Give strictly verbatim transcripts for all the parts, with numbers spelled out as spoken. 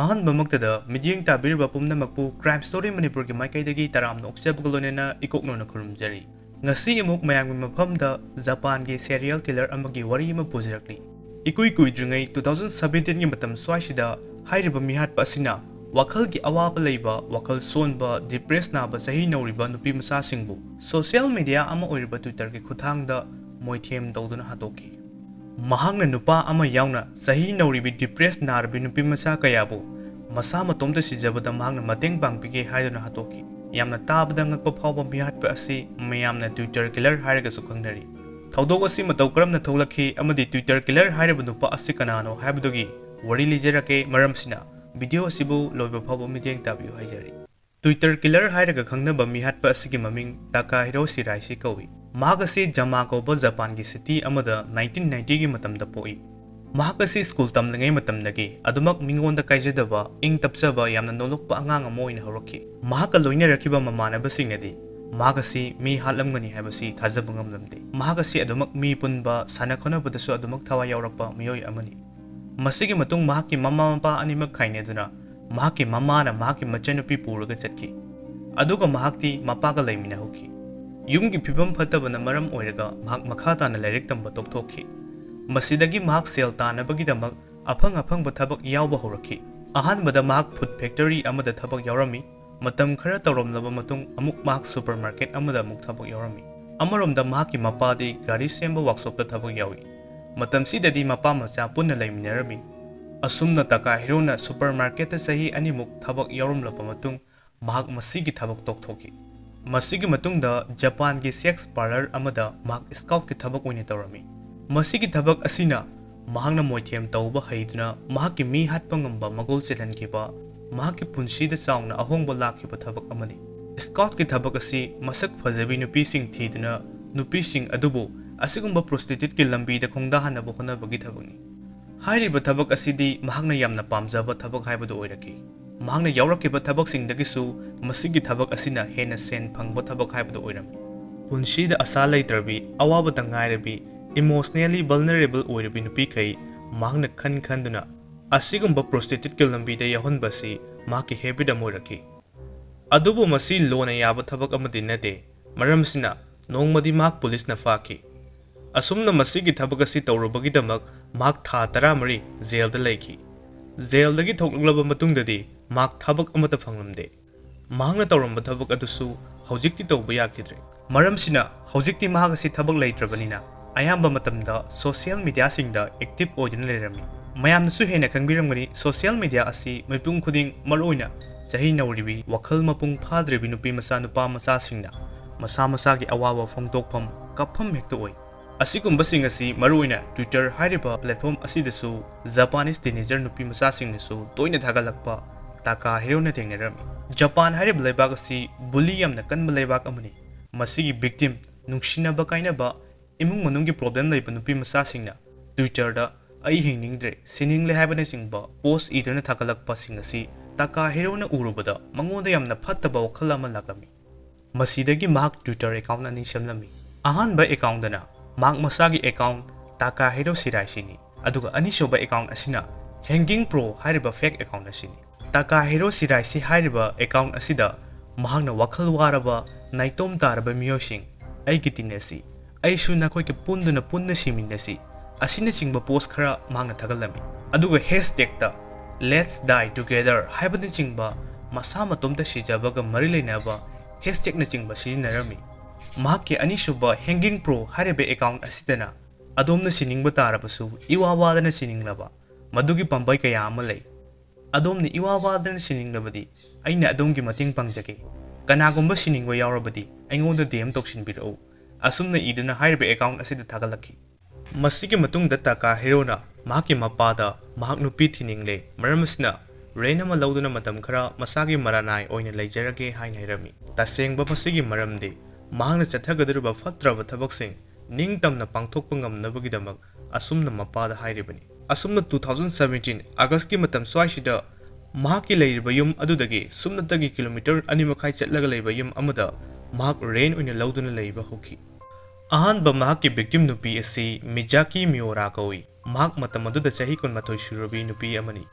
ꯑꯍꯥꯟꯕꯃꯛꯇꯗ ꯃꯤꯠꯌꯦꯡ ꯇꯥꯕꯤꯔꯤꯕ ꯄꯨꯝꯅꯃꯛꯄꯨ Crime Story ꯃꯅꯤꯄꯨꯔꯒꯤ ꯃꯥꯏꯀꯩꯗꯒꯤ ꯇꯔꯥꯝꯅ ꯑꯣꯛꯆꯕꯒ ꯂꯣꯏꯅꯅ ꯏꯀꯣꯛꯅꯧꯅ ꯈꯨꯔꯨꯝꯖꯔꯤ꯫ ꯉꯁꯤ ꯑꯃꯨꯛ ꯃꯌꯥꯝꯒꯤ ꯃꯐꯝꯗ ꯖꯄꯥꯟꯒꯤ serial killer ꯑꯃꯒꯤ ꯋꯥꯔꯤ ꯑꯃ ꯄꯨꯖꯔꯛꯂꯤ꯫ ꯏꯀꯨꯏ ꯀꯨꯏꯗ꯭ꯔꯤꯉꯩ two thousand seventeen ꯒꯤ ꯃꯇꯝ ꯁ꯭ꯋꯥꯏꯁꯤꯗ ꯍꯥꯏꯔꯤꯕ ꯃꯤꯍꯥꯠꯄ ꯑꯁꯤꯅ ꯋꯥꯈꯜꯒꯤ ꯑꯋꯥꯕ ꯂꯩꯕ, ꯋꯥꯈꯜ ꯁꯣꯟꯕ, depress ꯅꯥꯕ ꯆꯍꯤ ꯅꯧꯔꯤꯕ ꯅꯨꯄꯤ ꯃꯆꯥꯁꯤꯡꯕꯨ social media ꯑꯃ ꯑꯣꯏꯔꯤꯕ Twitter ꯒꯤ ꯈꯨꯠꯊꯥꯡꯗ ꯃꯣꯏꯊꯦꯝ ꯇꯧꯗꯨꯅ ꯍꯥꯠꯇꯣꯛꯈꯤ꯫ ꯃꯍꯥꯛꯅ ꯅꯨꯄꯥ ꯑꯃ ꯌꯥꯎꯅ ꯆꯍꯤ ꯅꯧꯔꯤꯕꯤ depress ꯅꯥꯔꯕꯤ ꯅꯨꯄꯤ ꯃꯆꯥ ꯀꯌꯥꯕꯨ ꯃꯁꯥ ꯃꯇꯣꯝꯇ ꯁꯤꯖꯕꯗ ꯃꯍꯥꯛꯅ ꯃꯇꯦꯡ ꯄꯥꯡꯕꯤꯒꯦ ꯍꯥꯏꯗꯨꯅ ꯍꯥꯠꯇꯣꯛꯈꯤ꯫ ꯌꯥꯝꯅ ꯇꯥꯕꯗ ꯉꯛꯄ ꯐꯥꯎꯕ ꯃꯤꯍꯥꯠꯄ ꯑꯁꯤ ꯃꯌꯥꯝꯅ Twitter killer ꯍꯥꯏꯔꯒꯁꯨ ꯈꯪꯅꯔꯤ꯫ ꯊꯧꯗꯣꯛ ꯑꯁꯤ ꯃꯇꯧ ꯀꯔꯝꯅ ꯊꯣꯛꯂꯛꯈꯤ ꯑꯃꯗꯤ Twitter killer ꯍꯥꯏꯔꯤꯕ ꯅꯨꯄꯥ ꯑꯁꯤ ꯀꯅꯥꯅꯣ ꯍꯥꯏꯕꯗꯨꯒꯤ ꯋꯥꯔꯤ ꯂꯤꯖꯔꯛꯀꯦ꯫ ꯃꯔꯝꯁꯤꯅ video ꯑꯁꯤꯕꯨ ꯂꯣꯏꯕ ꯐꯥꯎꯕ ꯃꯤꯠꯌꯦꯡ ꯇꯥꯕꯤꯌꯨ ꯍꯥꯏꯖꯔꯤ꯫ Twitter killer ꯍꯥꯏꯔꯒ ꯈꯪꯅꯕ ꯃꯤꯍꯥꯠꯄ ꯑꯁꯤꯒꯤ ꯃꯃꯤꯡ ꯇꯥꯀꯥꯍꯤꯔꯣ ꯁꯤꯔꯥꯏꯁꯤ ꯀꯧꯏ꯫ ꯃꯍꯥꯛ ꯑꯁꯤ ꯖꯃꯥ ꯀꯧꯕ ꯖꯄꯥꯟꯒꯤ city ꯑꯃꯗ nineteen ninety ꯒꯤ ꯃꯇꯝꯗ ꯄꯣꯛꯏ꯫ ꯃꯍꯥꯛ ꯑꯁꯤ ꯁ꯭ꯀꯨꯜ ꯇꯝꯂꯤꯉꯩ ꯃꯇꯝꯗꯒꯤ ꯑꯗꯨꯃꯛ ꯃꯤꯉꯣꯟꯗ ꯀꯥꯏꯖꯗꯕ, ꯏꯪ ꯇꯞꯆꯕ, ꯌꯥꯝꯅ ꯅꯣꯂꯨꯛꯄ ꯑꯉꯥꯡ ꯑꯃ ꯑꯣꯏꯅ ꯍꯧꯔꯛꯈꯤ꯫ ꯃꯍꯥꯛꯀ ꯂꯣꯏꯅꯔꯛꯈꯤꯕ ꯃꯃꯥꯟꯅꯕꯁꯤꯡꯅꯗꯤ ꯃꯍꯥꯛ ꯑꯁꯤ ꯃꯤ ꯍꯥꯠꯂꯝꯒꯅꯤ ꯍꯥꯏꯕꯁꯤ ꯊꯥꯖꯕ ꯉꯝꯂꯝꯗꯦ꯫ ꯃꯍꯥꯛ ꯑꯁꯤ ꯑꯗꯨꯃꯛ ꯃꯤ ꯄꯨꯟꯕ, ꯁꯥꯟꯅ ꯈꯣꯠꯅꯕꯗꯁꯨ ꯑꯗꯨꯃꯛ ꯊꯋꯥꯏ ꯌꯥꯎꯔꯛꯄ ꯃꯤꯑꯣꯏ ꯑꯃꯅꯤ꯫ ꯃꯁꯤꯒꯤ ꯃꯇꯨꯡ ꯃꯍꯥꯛꯀꯤ ꯃꯃꯥ ꯃꯄꯥ ꯑꯅꯤꯃꯛ ꯈꯥꯏꯅꯗꯨꯅ ꯃꯍꯥꯛꯀꯤ ꯃꯃꯥꯅ ꯃꯍꯥꯛꯀꯤ ꯃꯆꯟꯅꯨꯄꯤ ꯄꯨꯔꯒ ꯆꯠꯈꯤ꯫ ꯑꯗꯨꯒ ꯃꯍꯥꯛꯇꯤ ꯃꯄꯥꯒ ꯂꯩꯃꯤꯟꯅꯍꯧꯈꯤ꯫ ꯌꯨꯝꯒꯤ ꯐꯤꯕꯝ ꯐꯠꯇꯕꯅ ꯃꯔꯝ ꯑꯣꯏꯔꯒ ꯃꯍꯥꯛ ꯃꯈꯥ ꯇꯥꯅ ꯂꯥꯏꯔꯤꯛ ꯇꯝꯕ ꯇꯣꯛꯊꯣꯛꯈꯤ꯫ ꯃꯁꯤꯗꯒꯤ ꯃꯍꯥꯛ ꯁꯦꯜ ꯇꯥꯅꯕꯒꯤꯗꯃꯛ ꯑꯐꯪ ꯑꯐꯪꯕ ꯊꯕꯛ ꯌꯥꯎꯕ ꯍꯧꯔꯛꯈꯤ꯫ ꯑꯍꯥꯟꯕꯗ ꯃꯍꯥꯛ food factory ꯑꯃꯗ ꯊꯕꯛ ꯌꯥꯎꯔꯝꯃꯤ꯫ ꯃꯇꯝ ꯈꯔ ꯇꯧꯔꯝꯂꯕ ꯃꯇꯨꯡ ꯑꯃꯨꯛ ꯃꯍꯥꯛ supermarket ꯑꯃꯗ ꯑꯃꯨꯛ ꯊꯕꯛ ꯌꯥꯎꯔꯝꯃꯤ꯫ ꯑꯃꯔꯣꯝꯗ ꯃꯍꯥꯛꯀꯤ ꯃꯄꯥꯗꯤ ꯒꯥꯔꯤ ꯁꯦꯝꯕ workshopꯇ ꯊꯕꯛ ꯌꯥꯎꯏ꯫ ꯃꯇꯝꯁꯤꯗꯗꯤ ꯃꯄꯥ ꯃꯆꯥ ꯄꯨꯟꯅ ꯂꯩꯃꯤꯟꯅꯔꯝꯃꯤ꯫ ꯑꯁꯨꯝꯅ ꯇꯥꯀꯥꯍꯤꯔꯣꯅ supermarketꯇ ꯆꯍꯤ ꯑꯅꯤꯃꯨꯛ ꯊꯕꯛ ꯌꯥꯎꯔꯝꯂꯕ ꯃꯇꯨꯡ ꯃꯍꯥꯛ ꯃꯁꯤꯒꯤ ꯊꯕꯛ ꯇꯣꯛꯊꯣꯛꯈꯤ꯫ ꯃꯁꯤꯒꯤ ꯃꯇꯨꯡꯗ ꯖꯄꯥꯟꯒꯤ sex parlour ꯑꯃꯗ ꯃꯍꯥꯛ scoutꯀꯤ ꯊꯕꯛ ꯑꯣꯏꯅ ꯇꯧꯔꯝꯃꯤ꯫ ꯃꯁꯤꯒꯤ ꯊꯕꯛ ꯑꯁꯤꯅ ꯃꯍꯥꯛꯅ ꯃꯣꯏꯊꯦꯝ ꯇꯧꯕ ꯍꯩꯗꯨꯅ ꯃꯍꯥꯛꯀꯤ ꯃꯤ ꯍꯥꯠꯄ ꯉꯝꯕ ꯃꯒꯨꯜ ꯆꯦꯜꯍꯟꯈꯤꯕ, ꯃꯍꯥꯛꯀꯤ ꯄꯨꯟꯁꯤꯗ ꯆꯥꯎꯅ ꯑꯍꯣꯡꯕ ꯂꯥꯛꯈꯤꯕ ꯊꯕꯛ ꯑꯃꯅꯤ꯫ Scoutꯀꯤ ꯊꯕꯛ ꯑꯁꯤ ꯃꯁꯛ ꯐꯖꯕꯤ ꯅꯨꯄꯤꯁꯤꯡ ꯊꯤꯗꯨꯅ ꯅꯨꯄꯤꯁꯤꯡ ꯑꯗꯨꯕꯨ ꯑꯁꯤꯒꯨꯝꯕ prostituteꯀꯤ ꯂꯝꯕꯤꯗ ꯈꯣꯡꯗꯥꯍꯟꯅꯕ ꯍꯣꯠꯅꯕꯒꯤ ꯊꯕꯛꯅꯤ꯫ ꯍꯥꯏꯔꯤꯕ ꯊꯕꯛ ꯑꯁꯤꯗꯤ ꯃꯍꯥꯛꯅ ꯌꯥꯝꯅ ꯄꯥꯝꯖꯕ ꯊꯕꯛ ꯍꯥꯏꯕꯗꯨ ꯑꯣꯏꯔꯛꯈꯤ꯫ ꯃꯍꯥꯛꯅ ꯌꯥꯎꯔꯛꯈꯤꯕ ꯊꯕꯛꯁꯤꯡꯗꯒꯤꯁꯨ ꯃꯁꯤꯒꯤ ꯊꯕꯛ ꯑꯁꯤꯅ ꯍꯦꯟꯅ ꯁꯦꯟ ꯐꯪꯕ ꯊꯕꯛ ꯍꯥꯏꯕꯗꯨ ꯑꯣꯏꯔꯝꯃꯤ꯫ ꯄꯨꯟꯁꯤꯗ ꯑꯁꯥ ꯂꯩꯇ꯭ꯔꯕꯤ, ꯑꯋꯥꯕꯇ ꯉꯥꯏꯔꯕꯤ, emotionally vulnerable ꯑꯣꯏꯔꯕꯤ ꯅꯨꯄꯤꯈꯩ ꯃꯍꯥꯛꯅ ꯈꯟ ꯈꯟꯗꯨꯅ ꯑꯁꯤꯒꯨꯝꯕ ꯄ꯭ꯔꯣꯁꯇꯤꯇ꯭ꯌꯨꯠꯀꯤ ꯂꯝꯕꯤꯗ ꯌꯥꯎꯍꯟꯕꯁꯤ ꯃꯍꯥꯛꯀꯤ ꯍꯦꯕꯤꯠ ꯑꯃ ꯑꯣꯏꯔꯛꯈꯤ꯫ ꯑꯗꯨꯕꯨ ꯃꯁꯤ ꯂꯣꯅ ꯌꯥꯕ ꯊꯕꯛ ꯑꯃꯗꯤ ꯅꯠꯇꯦ, ꯃꯔꯝꯁꯤꯅ ꯅꯣꯡꯃꯗꯤ ꯃꯍꯥꯛ ꯄꯨꯂꯤꯁꯅ ꯐꯥꯈꯤ꯫ ꯑꯁꯨꯝꯅ ꯃꯁꯤꯒꯤ ꯊꯕꯛ ꯑꯁꯤ ꯇꯧꯔꯨꯕꯒꯤꯗꯃꯛ ꯃꯍꯥꯛ ꯊꯥ ꯇꯔꯥꯃꯔꯤ ꯖꯦꯜꯗ ꯂꯩꯈꯤ꯫ ꯖꯦꯜꯗꯒꯤ ꯊꯣꯛꯂꯛꯂꯕ ꯃꯇꯨꯡꯗꯗꯤ ꯃꯍꯥꯛ ꯊꯕꯛ ꯑꯃꯠꯇ ꯐꯪꯂꯝꯗꯦ꯫ ꯃꯍꯥꯛꯅ ꯇꯧꯔꯝꯕ ꯊꯕꯛ ꯑꯗꯨꯁꯨ ꯍꯧꯖꯤꯛꯇꯤ ꯇꯧꯕ ꯌꯥꯈꯤꯗ꯭ꯔꯦ꯫ ꯃꯔꯝꯁꯤꯅ ꯍꯧꯖꯤꯛꯇꯤ ꯃꯍꯥꯛ ꯑꯁꯤ ꯊꯕꯛ ꯂꯩꯇ꯭ꯔꯕꯅꯤꯅ ꯑꯌꯥꯝꯕ ꯃꯇꯝꯗ ꯁꯣꯁꯤꯌꯦꯜ ꯃꯤꯗꯤꯌꯥꯁꯤꯡꯗ ꯑꯦꯛꯇꯤꯚ ꯑꯣꯏꯗꯨꯅ ꯂꯩꯔꯝꯃꯤ꯫ ꯃꯌꯥꯝꯅꯁꯨ ꯍꯦꯟꯅ ꯈꯪꯕꯤꯔꯝꯒꯅꯤ, ꯁꯣꯁꯤꯌꯦꯜ ꯃꯤꯗꯤꯌꯥ ꯑꯁꯤ ꯃꯤꯄꯨꯝ ꯈꯨꯗꯤꯡ, ꯃꯔꯨꯑꯣꯏꯅ ꯆꯍꯤ ꯅꯧꯔꯤꯕꯤ, ꯋꯥꯈꯜ ꯃꯄꯨꯡ ꯐꯥꯗ꯭ꯔꯤꯕꯤ ꯅꯨꯄꯤ ꯃꯆꯥ ꯅꯨꯄꯥ ꯃꯆꯥꯁꯤꯡꯅ ꯃꯁꯥ ꯃꯁꯥꯒꯤ ꯑꯋꯥꯕ ꯐꯣꯡꯗꯣꯛꯐꯝ, ꯀꯞꯐꯝ ꯍꯦꯛꯇ ꯑꯣꯏ꯫ ꯑꯁꯤꯒꯨꯝꯕꯁꯤꯡ ꯑꯁꯤ ꯃꯔꯨꯑꯣꯏꯅ Twitter ꯍꯥꯏꯔꯤꯕ ꯄ꯭ꯂꯦꯠꯐꯣꯝ ꯑꯁꯤꯗꯁꯨ ꯖꯄꯥꯅꯤꯁ ꯇꯤꯅꯦꯖꯔ ꯅꯨꯄꯤ ꯃꯆꯥꯁꯤꯡꯅꯁꯨ ꯇꯣꯏꯅ ꯊꯥꯒꯠꯂꯛꯄ ꯇꯥꯀꯥ ꯍꯤꯔꯣꯅ ꯊꯦꯡꯅꯔꯝꯃꯤ꯫ ꯖꯄꯥꯟ ꯍꯥꯏꯔꯤꯕ ꯂꯩꯕꯥꯛ ꯑꯁꯤ ꯕꯨꯂꯤ ꯌꯥꯝꯅ ꯀꯟꯕ ꯂꯩꯕꯥꯛ ꯑꯃꯅꯤ꯫ ꯃꯁꯤꯒꯤ ꯚꯤꯛꯇꯤꯝ, ꯅꯨꯡꯁꯤꯅꯕ ꯀꯥꯏꯅꯕ, ꯏꯃꯨꯡ ꯃꯅꯨꯡꯒꯤ ꯄ꯭ꯔꯣꯕ꯭ꯂꯦꯝ ꯂꯩꯕ ꯅꯨꯄꯤ ꯃꯆꯥꯁꯤꯡꯅ Twitter ꯗ "ꯑꯩ ꯍꯤꯡꯅꯤꯡꯗ꯭ꯔꯦ, ꯁꯤꯅꯤꯡꯂꯦ" ꯍꯥꯏꯕꯅꯆꯤꯡꯕ ꯄꯣꯁ ꯏꯗꯨꯅ ꯊꯥꯒꯠꯂꯛꯄꯁꯤꯡ ꯑꯁꯤ ꯇꯥꯀꯥ ꯍꯤꯔꯣꯅ ꯎꯔꯨꯕꯗ ꯃꯉꯣꯟꯗ ꯌꯥꯝꯅ ꯐꯠꯇꯕ ꯋꯥꯈꯜ ꯑꯃ ꯂꯥꯛꯂꯝꯃꯤ꯫ ꯃꯁꯤꯗꯒꯤ ꯃꯍꯥꯛ Twitter ꯑꯦꯀꯥꯎꯟ ꯑꯅꯤ ꯁꯦꯝꯂꯝꯃꯤ꯫ ꯑꯍꯥꯟꯕ ꯑꯦꯀꯥꯎꯟꯗꯅ ꯃꯍꯥꯛ ꯃꯁꯥꯒꯤ ꯑꯦꯀꯥꯎꯟ ꯇꯥꯀꯥ ꯍꯤꯔꯣ ꯁꯤꯔꯥꯏꯁꯤꯅꯤ, ꯑꯗꯨꯒ ꯑꯅꯤꯁꯨꯕ ꯑꯦꯀꯥꯎꯟ ꯑꯁꯤꯅ ꯍꯦꯡꯒꯤꯡ ꯄ꯭ꯔꯣ ꯍꯥꯏꯔꯤꯕ ꯐꯦꯛ ꯑꯦꯀꯥꯎꯟ ꯑꯁꯤꯅꯤ꯫ ꯇꯥꯀꯥ ꯍꯤꯔꯣ ꯁꯤꯔꯥꯏꯁꯤ ꯍꯥꯏꯔꯤꯕ ꯑꯦꯀꯥꯎꯟ ꯑꯁꯤꯗ ꯃꯍꯥꯛꯅ ꯋꯥꯈꯜ ꯋꯥꯔꯕ, ꯅꯥꯏꯇꯣꯝ ꯇꯥꯔꯕ ꯃꯤꯑꯣꯏꯁꯤꯡ, "ꯑꯩꯒꯤ ꯇꯤꯟꯅꯁꯤ, ꯑꯩꯁꯨ ꯅꯈꯣꯏꯒ ꯄꯨꯟꯗꯨꯅ ꯄꯨꯟꯅ ꯁꯤꯃꯤꯟꯅꯁꯤ" ꯑꯁꯤꯅꯆꯤꯡꯕ ꯄꯣꯁ ꯈꯔ ꯃꯍꯥꯛꯅ ꯊꯥꯒꯠꯂꯝꯃꯤ꯫ ꯑꯗꯨꯒ ꯍꯦꯁꯇꯦꯛꯇ "Let's die together" ꯍꯥꯏꯕꯅꯆꯤꯡꯕ ꯃꯁꯥ ꯃꯇꯣꯝꯇ ꯁꯤꯖꯕꯒ ꯃꯔꯤ ꯂꯩꯅꯕ ꯍꯦꯁꯇꯦꯛꯅꯆꯤꯡꯕ ꯁꯤꯖꯤꯟꯅꯔꯝꯃꯤ꯫ ꯃꯍꯥꯛꯀꯤ ꯑꯅꯤꯁꯨꯕ ꯍꯦꯡꯒꯤꯡ ꯄ꯭ꯔꯣ ꯍꯥꯏꯔꯤꯕ ꯑꯦꯀꯥꯎꯟ ꯑꯁꯤꯗꯅ "ꯑꯗꯣꯝꯅ ꯁꯤꯅꯤꯡꯕ ꯇꯥꯔꯕꯁꯨ ꯏꯋꯥ ꯋꯥꯗꯅ ꯁꯤꯅꯤꯡꯂꯕ ꯃꯗꯨꯒꯤ ꯄꯥꯝꯕꯩ ꯀꯌꯥ ꯑꯃ ꯂꯩ꯫ ꯑꯗꯣꯝꯅ ꯏꯋꯥ ꯋꯥꯗꯅ ꯁꯤꯅꯤꯡꯂꯕꯗꯤ ꯑꯩꯅ ꯑꯗꯣꯝꯒꯤ ꯃꯇꯦꯡ ꯄꯥꯡꯖꯒꯦ꯫ ꯀꯅꯥꯒꯨꯝꯕ ꯁꯤꯅꯤꯡꯕ ꯌꯥꯎꯔꯕꯗꯤ ꯑꯩꯉꯣꯟꯗ ꯗꯤ ꯑꯦꯝ ꯇꯧꯁꯤꯟꯕꯤꯔꯛꯎ"꯫ ꯑꯁꯨꯝꯅ ꯏꯗꯨꯅ ꯍꯥꯏꯔꯤꯕ ꯑꯦꯀꯥꯎꯟ ꯑꯁꯤꯗ ꯊꯥꯒꯠꯂꯛꯈꯤ꯫ ꯃꯁꯤꯒꯤ ꯃꯇꯨꯡꯗ ꯇꯥꯀꯥ ꯍꯤꯔꯣꯅ ꯃꯍꯥꯛꯀꯤ ꯃꯄꯥꯗ ꯃꯍꯥꯛ ꯅꯨꯄꯤ ꯊꯤꯅꯤꯡꯂꯦ, ꯃꯔꯝ ꯑꯁꯤꯅ ꯔꯦꯟ ꯑꯃ ꯂꯧꯗꯨꯅ ꯃꯇꯝ ꯈꯔ ꯃꯁꯥꯒꯤ ꯃꯔꯥꯅꯥꯏ ꯑꯣꯏꯅ ꯂꯩꯖꯔꯒꯦ ꯍꯥꯏꯅ ꯍꯥꯏꯔꯝꯃꯤ꯫ ꯇꯁꯦꯡꯕ ꯃꯁꯤꯒꯤ ꯃꯔꯝꯗꯤ ꯃꯍꯥꯛꯅ ꯆꯠꯊꯒꯗꯧꯔꯤꯕ ꯐꯠꯇ꯭ꯔꯕ ꯊꯕꯛꯁꯤꯡ ꯅꯤꯡꯇꯝꯅ ꯄꯥꯡꯊꯣꯛꯄ ꯉꯝꯅꯕꯒꯤꯗꯃꯛ ꯑꯁꯨꯝꯅ ꯃꯄꯥꯗ ꯍꯥꯏꯔꯤꯕꯅꯤ꯫ ꯑꯁꯨꯝꯅ two thousand seventeen August ꯀꯤ ꯃꯇꯝ ꯁ꯭ꯋꯥꯏꯁꯤꯗ ꯃꯍꯥꯛꯀꯤ ꯂꯩꯔꯤꯕ ꯌꯨꯝ ꯑꯗꯨꯗꯒꯤ ꯁꯨꯞꯅꯇꯒꯤ ꯀꯤꯂꯣꯃꯤꯇꯔ ꯑꯅꯤ ꯃꯈꯥꯏ ꯆꯠꯂꯒ ꯂꯩꯕ ꯌꯨꯝ ꯑꯃꯗ ꯃꯍꯥꯛ ꯔꯦꯟ ꯑꯣꯏꯅ ꯂꯧꯗꯨꯅ ꯂꯩꯕ ꯍꯧꯈꯤ꯫ ꯑꯍꯥꯟꯕ ꯃꯍꯥꯛꯀꯤ victim ꯅꯨꯄꯤ ꯑꯁꯤ ꯃꯤꯖꯥꯀꯤ ꯃꯤꯑꯣꯔꯥ ꯀꯧꯏ꯫ ꯃꯍꯥꯛ ꯃꯇꯝ ꯑꯗꯨꯗ ꯆꯍꯤ ꯀꯨꯟꯃꯥꯊꯣꯏ ꯁꯨꯔꯕꯤ ꯅꯨꯄꯤ ꯑꯃꯅꯤ꯫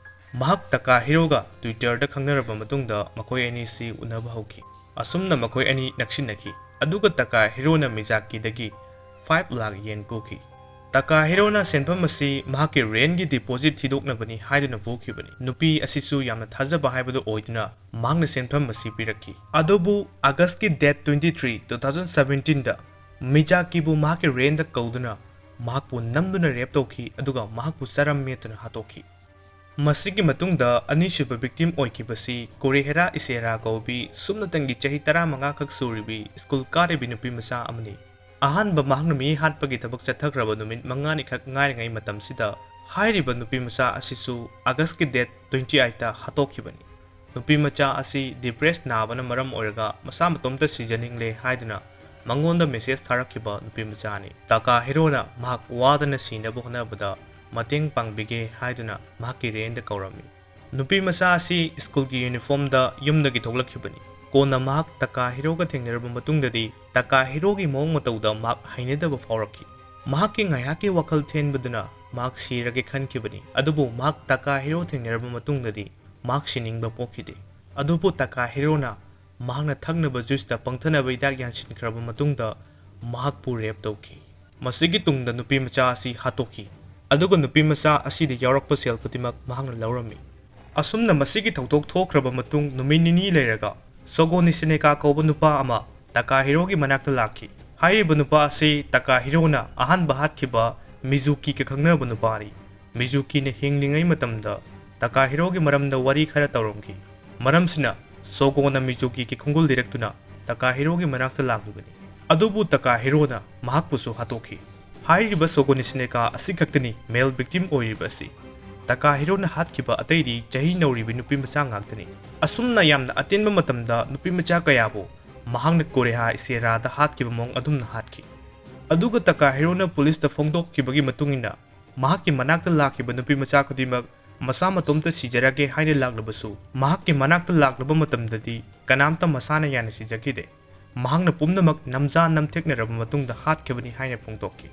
ꯃꯍꯥꯛ ꯇꯀꯥꯍꯤꯔꯣꯒ Twitterꯗ ꯈꯪꯅꯔꯕ ꯃꯇꯨꯡꯗ ꯃꯈꯣꯏ ꯑꯅꯤꯁꯤ ꯎꯅꯕ ꯍꯧꯈꯤ꯫ ꯑꯁꯨꯝꯅ ꯃꯈꯣꯏ ꯑꯅꯤ ꯅꯛꯁꯤꯟꯅꯈꯤ, ꯑꯗꯨꯒ ꯇꯀꯥꯍꯤꯔꯣꯅ ꯃꯤꯖꯥꯀꯤꯗꯒꯤ five ꯂꯥꯈ ꯌꯦꯟ ꯄꯨꯈꯤ꯫ ꯇꯀꯥꯍꯤꯔꯣꯅ ꯁꯦꯟꯐꯝ ꯑꯁꯤ ꯃꯍꯥꯛꯀꯤ rentꯒꯤ deposit ꯊꯤꯗꯣꯛꯅꯕꯅꯤ ꯍꯥꯏꯗꯨꯅ ꯄꯨꯈꯤꯕꯅꯤ꯫ ꯅꯨꯄꯤ ꯑꯁꯤꯁꯨ ꯌꯥꯝꯅ ꯊꯥꯖꯕ ꯍꯥꯏꯕꯗꯨ ꯑꯣꯏꯗꯨꯅ ꯃꯍꯥꯛꯅ ꯁꯦꯟꯐꯝ ꯑꯁꯤ ꯄꯤꯔꯛꯈꯤ꯫ ꯑꯗꯨꯕꯨ Augustꯀꯤ date twenty three, two thousand seventeenꯗ ꯃꯤꯖꯥꯀꯤꯕꯨ ꯃꯍꯥꯛꯀꯤ rentꯇ ꯀꯧꯗꯨꯅ ꯃꯍꯥꯛꯄꯨ ꯅꯝꯗꯨꯅ rape ꯇꯧꯈꯤ, ꯑꯗꯨꯒ ꯃꯍꯥꯛꯄꯨ ꯆꯔꯝ ꯃꯦꯠꯇꯨꯅ ꯍꯥꯠꯇꯣꯛꯈꯤ꯫ ꯃꯁꯤꯒꯤ ꯃꯇꯨꯡꯗ ꯑꯅꯤꯁꯨꯕ victim ꯑꯣꯏꯈꯤꯕꯁꯤ ꯀꯣꯔꯦꯍꯦꯔꯥ ꯏꯁꯦꯔꯥ ꯀꯧꯕꯤ ꯁꯨꯞꯅꯇꯪꯒꯤ ꯆꯍꯤ ꯇꯔꯥꯃꯉꯥ ꯈꯛ ꯁꯨꯔꯤꯕꯤ school ꯀꯥꯔꯤꯕꯤ ꯅꯨꯄꯤ ꯃꯆꯥ ꯑꯃꯅꯤ꯫ ꯑꯍꯥꯟꯕ ꯃꯍꯥꯛꯅ ꯃꯤ ꯍꯥꯠꯄꯒꯤ ꯊꯕꯛ ꯆꯠꯊꯈ꯭ꯔꯕ ꯅꯨꯃꯤꯠ ꯃꯉꯥꯅꯤ ꯈꯛ ꯉꯥꯏꯔꯤꯉꯩ ꯃꯇꯝꯁꯤꯗ ꯍꯥꯏꯔꯤꯕ ꯅꯨꯄꯤ ꯃꯆꯥ ꯑꯁꯤꯁꯨ Augustꯀꯤ date twenty eightꯇ ꯍꯥꯠꯇꯣꯛꯈꯤꯕꯅꯤ꯫ ꯅꯨꯄꯤ ꯃꯆꯥ ꯑꯁꯤ depressed ꯅꯥꯕꯅ ꯃꯔꯝ ꯑꯣꯏꯔꯒ ꯃꯁꯥ ꯃꯇꯣꯝꯇ ꯁꯤꯖꯅꯤꯡꯂꯦ ꯍꯥꯏꯗꯨꯅ ꯃꯉꯣꯟꯗ message ꯊꯥꯔꯛꯈꯤꯕ ꯅꯨꯄꯤ ꯃꯆꯥꯅꯤ꯫ ꯇꯀꯥꯍꯤꯔꯣꯅ ꯃꯍꯥꯛ ꯋꯥꯗꯅ ꯁꯤꯅꯕ ꯍꯣꯠꯅꯕꯗ ꯃꯇꯦꯡ ꯄꯥꯡꯕꯤꯒꯦ ꯍꯥꯏꯗꯨꯅ ꯃꯍꯥꯛꯀꯤ rentꯗ ꯀꯧꯔꯝꯃꯤ꯫ ꯅꯨꯄꯤ ꯃꯆꯥ ꯑꯁꯤ schoolꯒꯤ uniformꯗ ꯌꯨꯝꯗꯒꯤ ꯊꯣꯛꯂꯛꯈꯤꯕꯅꯤ꯫ ꯀꯣꯟꯅ ꯃꯍꯥꯛ ꯇꯀꯥꯍꯤꯔꯣꯒ ꯊꯦꯡꯅꯔꯕ ꯃꯇꯨꯡꯗꯗꯤ ꯇꯀꯥꯍꯤꯔꯣꯒꯤ ꯃꯑꯣꯡ ꯃꯇꯧꯗ ꯃꯍꯥꯛ ꯍꯩꯅꯗꯕ ꯐꯥꯎꯔꯛꯈꯤ꯫ ꯃꯍꯥꯛꯀꯤ ꯉꯥꯏꯍꯥꯛꯀꯤ ꯋꯥꯈꯜ ꯊꯦꯟꯕꯗꯨꯅ ꯃꯍꯥꯛ ꯁꯤꯔꯒꯦ ꯈꯟꯈꯤꯕꯅꯤ, ꯑꯗꯨꯕꯨ ꯃꯍꯥꯛ ꯇꯀꯥꯍꯤꯔꯣ ꯊꯦꯡꯅꯔꯕ ꯃꯇꯨꯡꯗꯗꯤ ꯃꯍꯥꯛ ꯁꯤꯅꯤꯡꯕ ꯄꯣꯛꯈꯤꯗꯦ꯫ ꯑꯗꯨꯕꯨ ꯇꯀꯥꯍꯤꯔꯣꯅ ꯃꯍꯥꯛꯅ ꯊꯛꯅꯕ juiceꯇ ꯄꯪꯊꯅꯕ ꯍꯤꯗꯥꯛ ꯌꯥꯟꯁꯤꯟꯈ꯭ꯔꯕ ꯃꯇꯨꯡꯗ ꯃꯍꯥꯛꯄꯨ rape ꯇꯧꯈꯤ꯫ ꯃꯁꯤꯒꯤ ꯇꯨꯡꯗ ꯅꯨꯄꯤ ꯃꯆꯥ ꯑꯁꯤ ꯍꯥꯠꯇꯣꯛꯈꯤ, ꯑꯗꯨꯒ ꯅꯨꯄꯤ ꯃꯆꯥ ꯑꯁꯤꯗ ꯌꯥꯎꯔꯛꯄ ꯁꯦꯜ ꯈꯨꯗꯤꯡꯃꯛ ꯃꯍꯥꯛꯅ ꯂꯧꯔꯝꯃꯤ꯫ ꯑꯁꯨꯝꯅ ꯃꯁꯤꯒꯤ ꯊꯧꯗꯣꯛ ꯊꯣꯛꯈ꯭ꯔꯕ ꯃꯇꯨꯡ ꯅꯨꯃꯤꯠ ꯅꯤꯅꯤ ꯂꯩꯔꯒ ꯁꯣꯒꯣ ꯅꯤꯁꯤꯅꯦꯀꯥ ꯀꯧꯕ ꯅꯨꯄꯥ ꯑꯃ ꯇꯀꯥꯍꯤꯔꯣꯒꯤ ꯃꯅꯥꯛꯇ ꯂꯥꯛꯈꯤ꯫ ꯍꯥꯏꯔꯤꯕ ꯅꯨꯄꯥ ꯑꯁꯤ ꯇꯀꯥꯍꯤꯔꯣꯅ ꯑꯍꯥꯟꯕ ꯍꯥꯠꯈꯤꯕ ꯃꯤꯖꯨꯀꯤꯒ ꯈꯪꯅꯕ ꯅꯨꯄꯥꯅꯤ꯫ ꯃꯤꯖꯨꯀꯤꯅ ꯍꯤꯡꯂꯤꯉꯩ ꯃꯇꯝꯗ ꯇꯀꯥꯍꯤꯔꯣꯒꯤ ꯃꯔꯝꯗ ꯋꯥꯔꯤ ꯈꯔ ꯇꯧꯔꯝꯈꯤ꯫ ꯃꯔꯝꯁꯤꯅ ꯁꯣꯒꯣꯅ ꯃꯤꯖꯨꯀꯤꯒꯤ ꯈꯣꯡꯒꯨꯜ ꯂꯤꯔꯛꯇꯨꯅ ꯇꯀꯥꯍꯤꯔꯣꯒꯤ ꯃꯅꯥꯛꯇ ꯂꯥꯛꯂꯤꯕꯅꯤ꯫ ꯑꯗꯨꯕꯨ ꯇꯀꯥꯍꯤꯔꯣꯅ ꯃꯍꯥꯛꯄꯨꯁꯨ ꯍꯥꯠꯇꯣꯛꯈꯤ꯫ ꯍꯥꯏꯔꯤꯕ ꯁꯣꯒꯣ ꯅꯤꯁꯤꯅꯦꯀꯥ ꯑꯁꯤ ꯈꯛꯇꯅꯤ male victim ꯑꯣꯏꯔꯤꯕ ꯑꯁꯤ꯫ ꯇꯀꯥꯍꯤꯔꯣꯅ ꯍꯥꯠꯈꯤꯕ ꯑꯇꯩꯗꯤ ꯆꯍꯤ ꯅꯧꯔꯤꯕꯤ ꯅꯨꯄꯤ ꯃꯆꯥ ꯉꯥꯛꯇꯅꯤ꯫ ꯑꯁꯨꯝꯅ ꯌꯥꯝꯅ ꯑꯇꯦꯟꯕ ꯃꯇꯝꯗ ꯅꯨꯄꯤ ꯃꯆꯥ ꯀꯌꯥꯕꯨ ꯃꯍꯥꯛꯅ ꯀꯣꯔꯦꯍꯥ ꯏꯁꯦꯔꯥꯗ ꯍꯥꯠꯈꯤꯕ ꯃꯑꯣꯡ ꯑꯗꯨꯝꯅ ꯍꯥꯠꯈꯤ꯫ ꯑꯗꯨꯒ ꯇꯀꯥꯍꯤꯔꯣꯅ ꯄꯨꯂꯤꯁꯇ ꯐꯣꯡꯗꯣꯛꯈꯤꯕꯒꯤ ꯃꯇꯨꯡ ꯏꯟꯅ ꯃꯍꯥꯛꯀꯤ ꯃꯅꯥꯛꯇ ꯂꯥꯛꯈꯤꯕ ꯅꯨꯄꯤ ꯃꯆꯥ ꯈꯨꯗꯤꯡꯃꯛ ꯃꯁꯥ ꯃꯇꯣꯝꯇ ꯁꯤꯖꯔꯒꯦ ꯍꯥꯏꯅ ꯂꯥꯛꯂꯕꯁꯨ, ꯃꯍꯥꯛꯀꯤ ꯃꯅꯥꯛꯇ ꯂꯥꯛꯂꯕ ꯃꯇꯝꯗꯗꯤ ꯀꯅꯥꯝꯇ ꯃꯁꯥꯅ ꯌꯥꯅ ꯁꯤꯖꯈꯤꯗꯦ꯫ ꯃꯍꯥꯛꯅ ꯄꯨꯝꯅꯃꯛ ꯅꯝꯖꯥ ꯅꯝꯊꯦꯛꯅꯔꯕ ꯃꯇꯨꯡꯗ ꯍꯥꯠꯈꯤꯕꯅꯤ ꯍꯥꯏꯅ ꯐꯣꯡꯗꯣꯛꯈꯤ꯫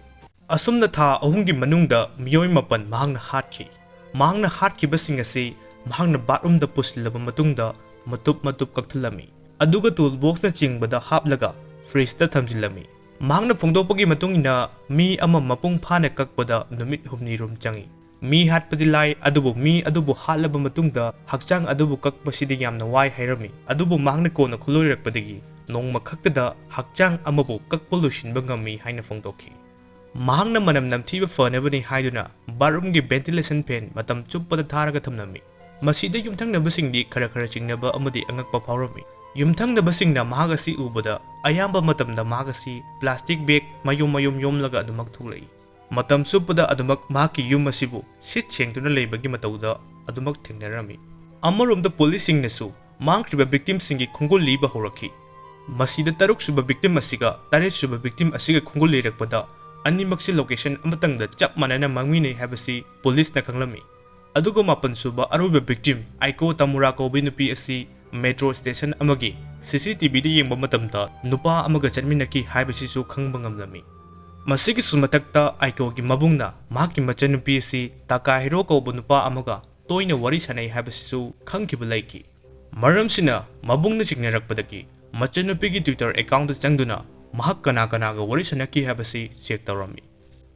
ꯑꯁꯨꯝꯅ ꯊꯥ ꯑꯍꯨꯝꯒꯤ ꯃꯅꯨꯡꯗ ꯃꯤꯑꯣꯏ ꯃꯥꯄꯟ ꯃꯍꯥꯛꯅ ꯍꯥꯠꯈꯤ꯫ ꯃꯍꯥꯛꯅ ꯍꯥꯠꯈꯤꯕꯁꯤꯡ ꯑꯁꯤ ꯃꯍꯥꯛꯅ ꯕꯥꯠꯔꯨꯝꯗ ꯄꯨꯁꯤꯜꯂꯕ ꯃꯇꯨꯡꯗ ꯃꯇꯨꯞ ꯃꯇꯨꯞ ꯀꯛꯊꯠꯂꯝꯃꯤ, ꯑꯗꯨꯒ ꯇꯨꯜ ꯕꯣꯛꯁꯅꯆꯤꯡꯕꯗ ꯍꯥꯞꯂꯒ ꯐ꯭ꯔꯤꯖꯇ ꯊꯝꯖꯤꯜꯂꯝꯃꯤ꯫ ꯃꯍꯥꯛꯅ ꯐꯣꯡꯗꯣꯛꯄꯒꯤ ꯃꯇꯨꯡ ꯏꯟꯅ, ꯃꯤ ꯑꯃ ꯃꯄꯨꯡ ꯐꯥꯅ ꯀꯛꯄꯗ ꯅꯨꯃꯤꯠ ꯍꯨꯝꯅꯤ ꯔꯣꯝ ꯆꯪꯏ꯫ ꯃꯤ ꯍꯥꯠꯄꯗꯤ ꯂꯥꯏ, ꯑꯗꯨꯕꯨ ꯃꯤ ꯑꯗꯨꯕꯨ ꯍꯥꯠꯂꯕ ꯃꯇꯨꯡꯗ ꯍꯛꯆꯥꯡ ꯑꯗꯨꯕꯨ ꯀꯛꯄꯁꯤꯗꯤ ꯌꯥꯝꯅ ꯋꯥꯏ ꯍꯥꯏꯔꯝꯃꯤ꯫ ꯑꯗꯨꯕꯨ ꯃꯍꯥꯛꯅ ꯀꯣꯟꯅ ꯈꯨꯂꯣꯏꯔꯛꯄꯗꯒꯤ ꯅꯣꯡꯃ ꯈꯛꯇꯗ ꯍꯛꯆꯥꯡ ꯑꯃꯕꯨ ꯀꯛꯄ ꯂꯣꯏꯁꯤꯟꯕ ꯉꯝꯃꯤ ꯍꯥꯏꯅ ꯐꯣꯡꯗꯣꯛꯈꯤ꯫ ꯃꯍꯥꯛꯅ ꯃꯅꯝ ꯅꯝꯊꯤꯕ ꯐꯅꯕꯅꯤ ꯍꯥꯏꯗꯨꯅ ꯕꯥꯠꯔꯨꯝꯒꯤ ventilation fan ꯃꯇꯝ ꯆꯨꯞꯄꯗ ꯊꯥꯔꯒ ꯊꯝꯂꯝꯃꯤ꯫ ꯃꯁꯤꯗ ꯌꯨꯝꯊꯪꯅꯕꯁꯤꯡꯗꯤ ꯈꯔ ꯈꯔ ꯆꯤꯡꯅꯕ ꯑꯃꯗꯤ ꯑꯉꯛꯄ ꯐꯥꯎꯔꯝꯃꯤ꯫ ꯌꯨꯝꯊꯪꯅꯕꯁꯤꯡꯅ ꯃꯍꯥꯛ ꯑꯁꯤ ꯎꯕꯗ ꯑꯌꯥꯝꯕ ꯃꯇꯝꯗ ꯃꯍꯥꯛ ꯑꯁꯤ plastic bag ꯃꯌꯣꯝ ꯃꯌꯣꯝ ꯌꯣꯝꯂꯒ ꯑꯗꯨꯃꯛ ꯊꯣꯛꯂꯛꯏ꯫ ꯃꯇꯝ ꯆꯨꯞꯄꯗ ꯑꯗꯨꯃꯛ ꯃꯍꯥꯛꯀꯤ ꯌꯨꯝ ꯑꯁꯤꯕꯨ ꯁꯤꯠ ꯁꯦꯡꯗꯨꯅ ꯂꯩꯕꯒꯤ ꯃꯇꯧꯗ ꯑꯗꯨꯃꯛ ꯊꯦꯡꯅꯔꯝꯃꯤ꯫ ꯑꯃꯔꯣꯝꯗ ꯄꯨꯂꯤꯁꯁꯤꯡꯅꯁꯨ ꯃꯥꯡꯈ꯭ꯔꯤꯕ victimꯁꯤꯡꯒꯤ ꯈꯣꯡꯒꯨꯜ ꯂꯤꯕ ꯍꯧꯔꯛꯈꯤ꯫ ꯃꯁꯤꯗ ꯇꯔꯨꯛꯁꯨꯕ victim ꯑꯁꯤꯒ ꯇꯔꯦꯠꯁꯨꯕ victim ꯑꯁꯤꯒ ꯈꯣꯡꯒꯨꯜ ꯂꯤꯔꯛꯄꯗ ꯑꯅꯤꯃꯛꯁꯤ location ꯑꯃꯇꯪꯗ ꯆꯞ ꯃꯥꯟꯅꯅ ꯃꯥꯡꯃꯤꯟꯅꯩ ꯍꯥꯏꯕꯁꯤ ꯄꯨꯂꯤꯁꯅ ꯈꯪꯂꯝꯃꯤ꯫ ꯑꯗꯨꯒ ꯃꯥꯄꯟꯁꯨꯕ ꯑꯔꯣꯏꯕ victim ꯑꯥꯏꯀꯣ ꯇꯥꯃꯨꯔꯥ ꯀꯧꯕꯤ ꯅꯨꯄꯤ ꯑꯁꯤ metro station ꯑꯃꯒꯤ CCTVꯗ ꯌꯦꯡꯕ ꯃꯇꯝꯗ ꯅꯨꯄꯥ ꯑꯃꯒ ꯆꯠꯃꯤꯟꯅꯈꯤ ꯍꯥꯏꯕꯁꯤꯁꯨ ꯈꯪꯕ ꯉꯝꯂꯝꯃꯤ꯫ ꯃꯁꯤꯒꯤꯁꯨ ꯃꯊꯛꯇ ꯑꯥꯏꯀꯣꯒꯤ ꯃꯕꯨꯡꯅ ꯃꯍꯥꯛꯀꯤ ꯃꯆꯟꯅꯨꯄꯤ ꯑꯁꯤ ꯇꯥꯀꯥꯍꯤꯔꯣ ꯀꯧꯕ ꯅꯨꯄꯥ ꯑꯃꯒ ꯇꯣꯏꯅ ꯋꯥꯔꯤ ꯁꯥꯟꯅꯩ ꯍꯥꯏꯕꯁꯤꯁꯨ ꯈꯪꯈꯤꯕ ꯂꯩꯈꯤ꯫ ꯃꯔꯝꯁꯤꯅ ꯃꯕꯨꯡꯅ ꯆꯤꯡꯅꯔꯛꯄꯗꯒꯤ ꯃꯆꯟꯅꯨꯄꯤꯒꯤ Twitter accountꯇ ꯆꯪꯗꯨꯅ ꯃꯍꯥꯛ ꯀꯅꯥ ꯀꯅꯥꯒ ꯋꯥꯔꯤ ꯁꯥꯟꯅꯈꯤ ꯍꯥꯏꯕꯁꯤ check ꯇꯧꯔꯝꯃꯤ꯫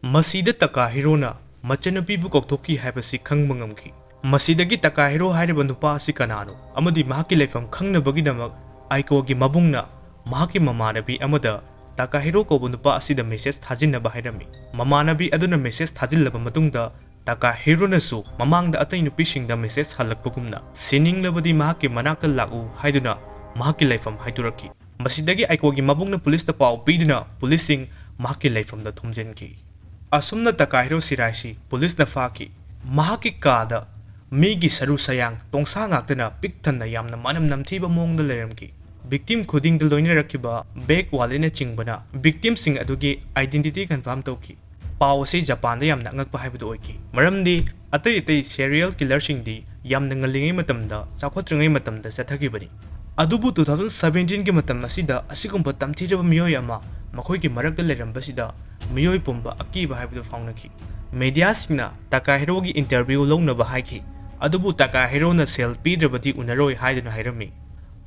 ꯃꯁꯤꯗ ꯇꯥꯀꯥꯍꯤꯔꯣꯅ ꯃꯆꯟꯅꯨꯄꯤꯕꯨ ꯀꯧꯊꯣꯛꯈꯤ ꯍꯥꯏꯕꯁꯤ ꯈꯪꯕ ꯉꯝꯈꯤ꯫ ꯃꯁꯤꯗꯒꯤ ꯇꯥꯀꯥꯍꯤꯔꯣ ꯍꯥꯏꯔꯤꯕ ꯅꯨꯄꯥ ꯑꯁꯤ ꯀꯅꯥꯅꯣ ꯑꯃꯗꯤ ꯃꯍꯥꯛꯀꯤ ꯂꯩꯐꯝ ꯈꯪꯅꯕꯒꯤꯗꯃꯛ ꯑꯥꯏꯀꯣꯒꯤ ꯃꯕꯨꯡꯅ ꯃꯍꯥꯛꯀꯤ ꯃꯃꯥꯟꯅꯕꯤ ꯑꯃꯗ ꯇꯥꯀꯥꯍꯤꯔꯣ ꯀꯧꯕ ꯅꯨꯄꯥ ꯑꯁꯤꯗ message ꯊꯥꯖꯤꯟꯅꯕ ꯍꯥꯏꯔꯝꯃꯤ꯫ ꯃꯃꯥꯟꯅꯕꯤ ꯑꯗꯨꯅ message ꯊꯥꯖꯤꯜꯂꯕ ꯃꯇꯨꯡꯗ ꯇꯥꯀꯥꯍꯤꯔꯣꯅꯁꯨ ꯃꯃꯥꯡꯗ ꯑꯇꯩ ꯅꯨꯄꯤꯁꯤꯡꯗ message ꯍꯜꯂꯛꯄꯒꯨꯝꯅ ꯁꯤꯅꯤꯡꯂꯕꯗꯤ ꯃꯍꯥꯛꯀꯤ ꯃꯅꯥꯛꯇ ꯂꯥꯛꯎ ꯍꯥꯏꯗꯨꯅ ꯃꯍꯥꯛꯀꯤ ꯂꯩꯐꯝ ꯍꯥꯏꯗꯣꯔꯛꯈꯤ꯫ ꯃꯁꯤꯗꯒꯤ ꯑꯥꯏꯀꯣꯒꯤ ꯃꯕꯨꯡꯅ ꯄꯨꯂꯤꯁꯇ ꯄꯥꯎ ꯄꯤꯗꯨꯅ ꯄꯨꯂꯤꯁꯁꯤꯡ ꯃꯍꯥꯛꯀꯤ ꯂꯩꯐꯝꯗ ꯊꯣꯝꯖꯤꯟꯈꯤ꯫ ꯑꯁꯨꯝꯅ ꯇꯥꯀꯥꯍꯤꯔꯣ ꯁꯤꯔꯥꯏꯁꯤ ꯄꯨꯂꯤꯁꯅ ꯐꯥꯈꯤ꯫ ꯃꯍꯥꯛꯀꯤ ꯀꯥꯗ ꯃꯤꯒꯤ ꯁꯔꯨ ꯁꯌꯥꯡ ꯇꯣꯡꯁꯥ ꯉꯥꯛꯇꯅ ꯄꯤꯛ ꯊꯟꯅ ꯌꯥꯝꯅ ꯃꯅꯝ ꯅꯝꯊꯤꯕ ꯃꯑꯣꯡꯗ ꯂꯩꯔꯝꯈꯤ꯫ Victim ꯈꯨꯗꯤꯡꯗ ꯂꯣꯏꯅꯔꯛꯈꯤꯕ bag walletꯅꯆꯤꯡꯕꯅ victimꯁꯤꯡ ꯑꯗꯨꯒꯤ identity confirm ꯇꯧꯈꯤ꯫ ꯄꯥꯎ ꯑꯁꯤ ꯖꯄꯥꯟꯗ ꯌꯥꯝꯅ ꯑꯉꯛꯄ ꯍꯥꯏꯕꯗꯨ ꯑꯣꯏꯈꯤ, ꯃꯔꯝꯗꯤ ꯑꯇꯩ ꯑꯇꯩ serial killerꯁꯤꯡꯗꯤ ꯌꯥꯝꯅ ꯉꯜꯂꯤꯉꯩ ꯃꯇꯝꯗ, ꯆꯥꯎꯈꯠꯇ꯭ꯔꯤꯉꯩ ꯃꯇꯝꯗ ꯆꯠꯊꯈꯤꯕꯅꯤ꯫ ꯑꯗꯨꯕꯨ two thousand seventeen ꯒꯤ ꯃꯇꯝ ꯑꯁꯤꯗ ꯑꯁꯤꯒꯨꯝꯕ ꯇꯝꯊꯤꯔꯕ ꯃꯤꯑꯣꯏ ꯑꯃ ꯃꯈꯣꯏꯒꯤ ꯃꯔꯛꯇ ꯂꯩꯔꯝꯕꯁꯤꯗ ꯃꯤꯑꯣꯏ ꯄꯨꯝꯕ ꯑꯀꯤꯕ ꯍꯥꯏꯕꯗꯨ ꯐꯥꯎꯅꯈꯤ꯫ ꯃꯦꯗꯤꯌꯥꯁꯤꯡꯅ ꯇꯀꯥꯍꯤꯔꯣꯒꯤ ꯏꯟꯇꯔꯚ꯭ꯌꯨ ꯂꯧꯅꯕ ꯍꯥꯏꯈꯤ, ꯑꯗꯨꯕꯨ ꯇꯀꯥꯍꯤꯔꯣꯅ ꯁꯦꯜ ꯄꯤꯗ꯭ꯔꯕꯗꯤ ꯎꯅꯔꯣꯏ ꯍꯥꯏꯗꯨꯅ ꯍꯥꯏꯔꯝꯃꯤ꯫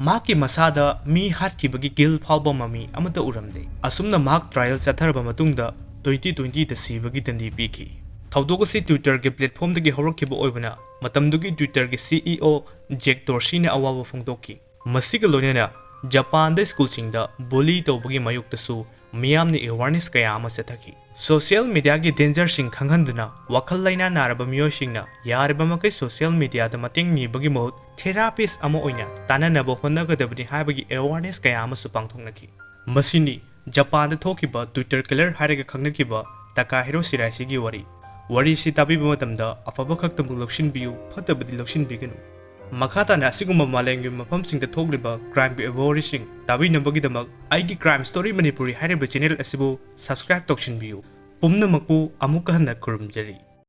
ꯃꯍꯥꯛꯀꯤ ꯃꯁꯥꯗ ꯃꯤ ꯍꯥꯠꯈꯤꯕꯒꯤ ꯒꯤꯜ ꯐꯥꯎꯕ ꯃꯃꯤ ꯑꯃꯠꯇ ꯎꯔꯝꯗꯦ꯫ ꯑꯁꯨꯝꯅ ꯃꯍꯥꯛ ꯇ꯭ꯔꯥꯏꯌꯦꯜ ꯆꯠꯊꯔꯕ ꯃꯇꯨꯡꯗ twenty twenty ꯗ ꯁꯤꯕꯒꯤ ꯗꯟꯗꯤ ꯄꯤꯈꯤ꯫ ꯊꯧꯗꯣꯛ ꯑꯁꯤ Twitter ꯒꯤ platform ꯗꯒꯤ ꯍꯧꯔꯛꯈꯤꯕ ꯑꯣꯏꯕꯅ ꯃꯇꯝꯗꯨꯒꯤ Twitter ꯒꯤ C E O ꯖꯦꯛ ꯗꯣꯔꯁꯤꯅ ꯑꯋꯥꯕ ꯐꯣꯡꯗꯣꯛꯈꯤ꯫ ꯃꯁꯤꯒ ꯂꯣꯏꯅꯅ ꯖꯄꯥꯟꯗ ꯁ꯭ꯀꯨꯜꯁꯤꯡꯗ ꯕꯨꯂꯤ ꯇꯧꯕꯒꯤ ꯃꯥꯌꯣꯛꯇꯁꯨ ꯃꯤꯌꯥꯝꯅ awareness ꯀꯌꯥ ꯑꯃ ꯆꯠꯊꯈꯤ꯫ ꯁꯣꯁꯤꯌꯦꯜ ꯃꯤꯗꯤꯌꯥꯒꯤ ꯗꯦꯟꯖꯔꯁꯤꯡ ꯈꯪꯍꯟꯗꯨꯅ ꯋꯥꯈꯜ ꯂꯩꯅꯥ ꯅꯥꯔꯕ ꯃꯤꯑꯣꯏꯁꯤꯡꯅ ꯌꯥꯔꯤꯕ ꯃꯈꯩ ꯁꯣꯁꯤꯌꯦꯜ ꯃꯤꯗꯤꯌꯥꯗ ꯃꯇꯦꯡ ꯅꯤꯕꯒꯤ ꯃꯍꯨꯠ ꯊꯦꯔꯥꯄꯤꯁ ꯑꯃ ꯑꯣꯏꯅ ꯇꯥꯟꯅꯅꯕ ꯍꯣꯠꯅꯒꯗꯕꯅꯤ ꯍꯥꯏꯕꯒꯤ awareness ꯀꯌꯥ ꯑꯃꯁꯨ ꯄꯥꯡꯊꯣꯛꯅꯈꯤ꯫ ꯃꯁꯤꯅꯤ ꯖꯄꯥꯟꯗ ꯊꯣꯛꯈꯤꯕ Twitter killer ꯍꯥꯏꯔꯒ ꯈꯪꯅꯈꯤꯕ ꯇꯀꯥꯍꯤꯔꯣ ꯁꯤꯔꯥꯏꯁꯤꯒꯤ ꯋꯥꯔꯤ꯫ ꯋꯥꯔꯤꯁꯤ ꯇꯥꯕꯤꯕ ꯃꯇꯝꯗ ꯑꯐꯕ ꯈꯛꯇꯃꯛ ꯂꯧꯁꯤꯟꯕꯤꯌꯨ, ꯐꯠꯇꯕꯗꯤ ꯂꯧꯁꯤꯟꯕꯤꯒꯅꯨ꯫ ꯃꯈꯥ ꯇꯥꯅ ꯑꯁꯤꯒꯨꯝꯕ ꯃꯥꯂꯦꯝꯒꯤ ꯃꯐꯝꯁꯤꯡꯗ ꯊꯣꯛꯂꯤꯕ ꯀ꯭ꯔꯥꯏꯝꯒꯤ ꯑꯣꯏꯕ ꯋꯥꯔꯤꯁꯤꯡ ꯇꯥꯕꯤꯅꯕꯒꯤꯗꯃꯛ ꯑꯩꯒꯤ Crime Story Manipuri ꯍꯥꯏꯔꯤꯕ ꯆꯦꯅꯦꯜ ꯑꯁꯤꯕꯨ subscribe ꯇꯧꯁꯤꯟꯕꯤꯌꯨ꯫ ꯄꯨꯝꯅꯃꯛꯄꯨ ꯑꯃꯨꯛꯀ ꯍꯟꯅ ꯈꯨꯔꯨꯝꯖꯔꯤ꯫